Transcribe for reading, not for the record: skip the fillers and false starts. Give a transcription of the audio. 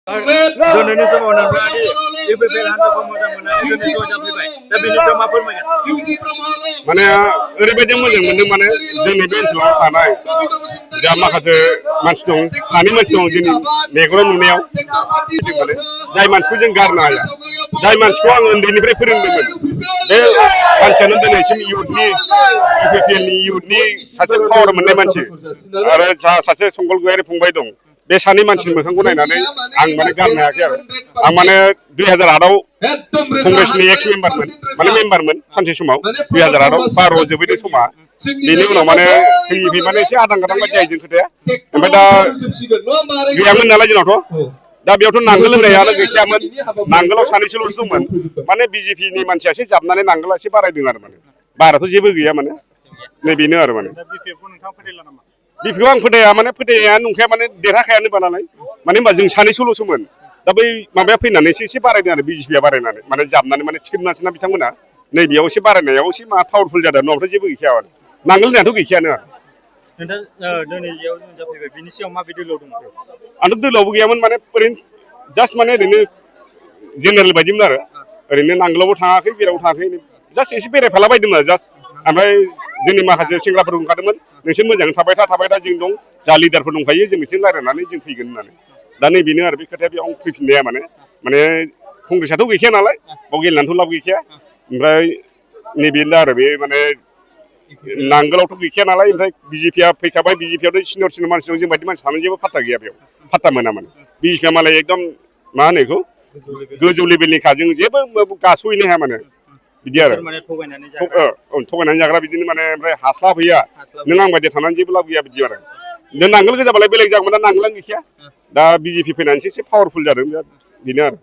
दिनैनि समाव नोंथाङा दि इउपिपिएल हान्जाखौ मोजां मोननानै दिनै ज' जाफैबाय दा बेनि सायाव मा फोरमायगोन? माने ओरैबायदि मोजां मोनदों माने जोंनि बे ओनसोलाव थानाय जा माखासे मानसि दं सानै मानसि दं जोंनि मेगनाव नुनायाव माने जाय मानसिखौ जों गारनो हाया जाय मानसिखौ आं उन्दैनिफ्राय फोरोंदोंमोन बे मानसियानो दिनैसिम इउथनि इउपिपिएलनि इउथनि सासे पावार मोननाय मानसि आरो सासे संगल गयारि फंबाय दं बे सानै मानसिनि मोखांखौ नायनानै आं माने गारनो हायाखै आरो आं माने 2008आव कंग्रेसनि एक्स मेम्बारमोन सानसे समाव 2008आव 12 जोबैनाय समा बेनि उनाव माने फैयै माने एसे आदां गादां बायदि जायो जों खोथाया ओमफ्राय दा गैयामोन नालाय जोंनावथ' दा बेयावथ' नांगोल होननायानो गैखायामोन नांगोलाव सानैसोल'सो दंमोन माने बिजेपिनि मानसिया एसे जाबनानै नांगोला एसे बारायदों आरो माने बाराथ' जेबो गैया माने नै बेनो आरो माने बिपिएफखौ आं फोथाया माने फोथायनाया नंखाया माने देरहाखायानोबा नालाय माने होनबा जों सानैसोल'सोमोन दा बै माबाया फैनानै एसे बारायदों आरो बिजेपिया बारायनानै माने जाबनानै माने टिकेट मोनासैना बिथांमोना नैबेयाव एसे बारायनायाव एसे मा पावारफुल जादों नङाबाथ' जेबो गैखाया आरो नांगोल होननायाथ' गैखायानो आरो नोंथां दिनै बेयाव जों जाफैबाय बेनि सायाव माबायदि दोलोआव दं? आंथ' दोलोआवबो गैयामोन माने ओरैनो जास्ट माने ओरैनो जेनेरेल बायदिमोन आरो ओरैनो नांगोलावबो थाङाखै जेरावबो थाङाखै जास्ट एसे बेरायफाला बायदोंमोन आरो जास्ट ओमफ्राय जोंनि माखासे सेंग्राफोर ओंखारदोंमोन नोंसोर मोजाङै थाबाय था जों दं जा लिडारफोर दंखायो जों बिसोर रायज्लायनानै जों फैगोन होननानै दा नैबेनो आरो बे खोथाया बेयाव फैफिननाया माने कंग्रेसआथ' गैखाया नालाय बाव गेलेनानैथ' लाब गैखाया ओमफ्राय नैबेनो आरो बे माने नांगोलावथ' गैखाया नालाय ओमफ्राय बिजेपिया फैखाबाय बिजेपियावथ' सिनियर मानसि दं जोंबायदि मानसि थानानै जेबो फात्ता गैया बेयाव फात्ता मोना माने बिजेपिया मालाय एकदम मा होनो बेखौ गोजौ लेभेलनिखा जों जेबो गास'हैनो हाया माने बिदि आरो थगायनानै जाग्रा बिदिनो माने ओमफ्राय हास्लाबहैया नों आं बायदि थानानै जेबो लाब गैया बिदि आरो नों नांगोल गोजाबालाय बेलेग जागौमोन दा नांगोलानो गैखाया दा बिजेपि फैनानैसो एसे पावारफुल जादों बेनो आरो